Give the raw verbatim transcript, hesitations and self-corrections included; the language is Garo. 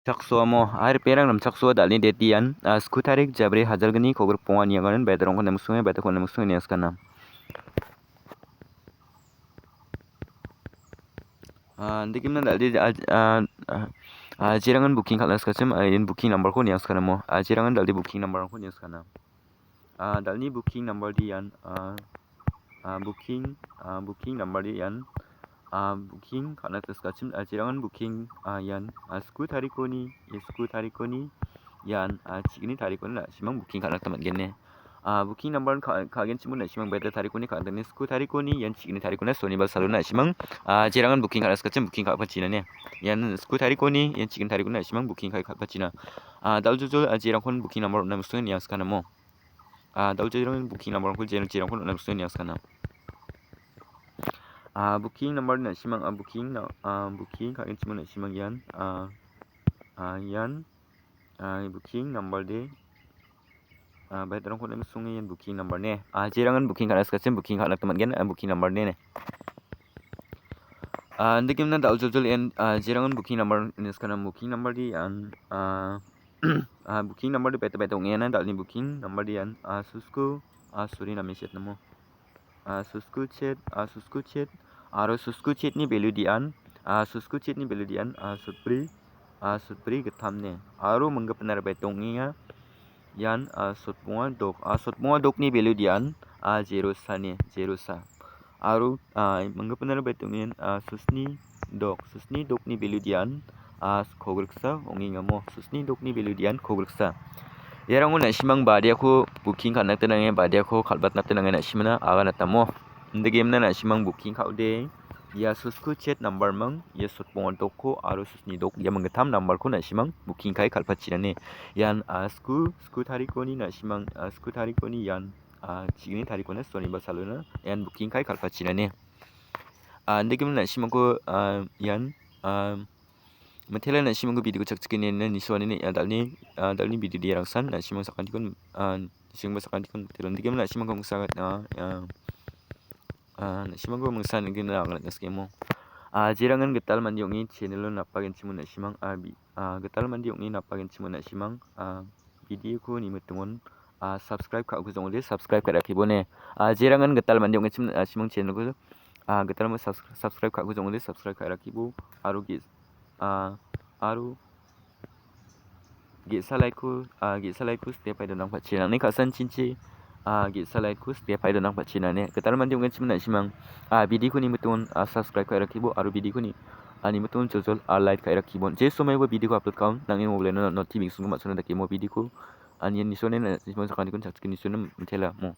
Chaksoamo, air perang ram chaksoa dal·ni date ian, ah, sku tarik Jabri hajalgni kogrikbonga nianganin baita rongko nemusunge, baita ko nemusunge niaskana. Ah, indikimna dal·de, ah, ah, ah, jerangan booking kal·na sikachim, ah, in booking number-ko niaskanamo. Ah, jerangan dal·de booking number-ko niaskana. Ah, dal·ni booking number-de ian, ah, ah, booking, ah, booking number-de ian, ah, booking kal·na sikachim, ah, jerangan booking, ah, ian, ah, sku tarikoni, ia sku tarikoni ian, ah, chigni tarikoni na·simang booking kal·na gita man·gen ne. Ah, booking number ka-, ka·genchimon na·simang baita tarikoni ka·dani sku tarikoni ian chigni tarikona sonibar salona na·simang, ah, jerangan booking kal·na sikachim booking kal·pachina ne. Ian sku tarikoni ian chigni tarikona na·simang booking kal-, kal·pachina. Ah, dal·joljol, ah, jerangkon booking number on·na musunge niaskanamo. Ah, dal·jolrangni booking number-rangko jer-, jerangko on·na musunge niaskana. Ah, booking number na·simang, ah, booking na-, ah, booking ka·genchimon na·simang ian, ah, ah, ian, ah, booking number-de, ah, baitarangko on·na musunge ian booking number ne. Ah, jerangan booking ka·na sikachim booking ka·na gita man·gen, ah, booking number ne ne. Ah, indikimna dal·joljol ian, ah, jerangan booking number niaskana booking number-de ian, ah, ah, booking number-de baita baita ong·enga dal·ni booking number-de ian, ah, susku, ah, suri name set namo. Ah, susku chet, ah, susku chet, aro susku chetni value-de ian, ah, susku chetni value-de ian, ah, sotbri, ah, sotbri gittam ne. Aro minggipa nara baita ong·enga. Ian, ah, sotbonga dok. Ah, sotbonga dokni value-de ian, ah, zero sa ne, zero sa. Aro, ah, minggipa nara baita ong·enga, ah, susni dok. Susni dokni value-de ian, ah, kogriksa ong·engamo. Susni dokni value-de ian kogriksa. Iarango na·simang badiako booking ka·na gita nange, badiako kal·batna gita nange na·simana aganatamo. Indegimna na·simang booking ka·ode, ia susku chet number-mang, ia sotbonga dokko aro susni dok, ia minggittam number-ko na·simang booking ka·e kal·pachina ne. Ian, ah, sku, sku tarikoni na·simang, ah, sku tarikoni ian, ah, chigni tarikona sonibar salona ian booking ka·e kal·pachina ne. Ah, indegimna na·simangko, ah, ian, ah, mitela na·simangko video-ko chakchikene nisoanini, ah, dal·ni, ah, dal·ni video-de rangsan na·simang sakantikon, ah, nisoanini sakantikon mitela. Indegimna na·simangko mingsa, ah, ah, ah, na·simangko mingsa nikna agana skemo. Ah, jerangan gital mande ong·e channel-o napagenchimon na·simang, ah, bi-, ah, gital mande ong·e napagenchimon na·simang, ah, video-ko nimitingon, ah, subscribe ka·gujongode, subscribe ka·e rakibone. Ah, jerangan gital mande ong·e chim-, ah, simang channel-ko, ah, gital ma subs-, subscribe ka·gujongode, subscribe ka·e rakibo. Aro ge-, ah, aro ge·sa like-ko, ah, ge·sa like-ko step pai donang pachi. Nangni ka·sanchinchi, ah, ge·sa like-ko step pai donang pachi nane. Gital mande ong·e chim na·simang, ah, video-ko nimitingon, ah, subscribe ka·e rakibo. Aro video-ko ni, ah, nimitingon joljol, ah, like ka·e rakibo. Je somaiba video-ko upload ka·on, nangni mobile-o notification-ko ma·sona dakemo video-ko. Ani nisoanini, nisoanini sakantikon chakchike nisoanini mitela mo.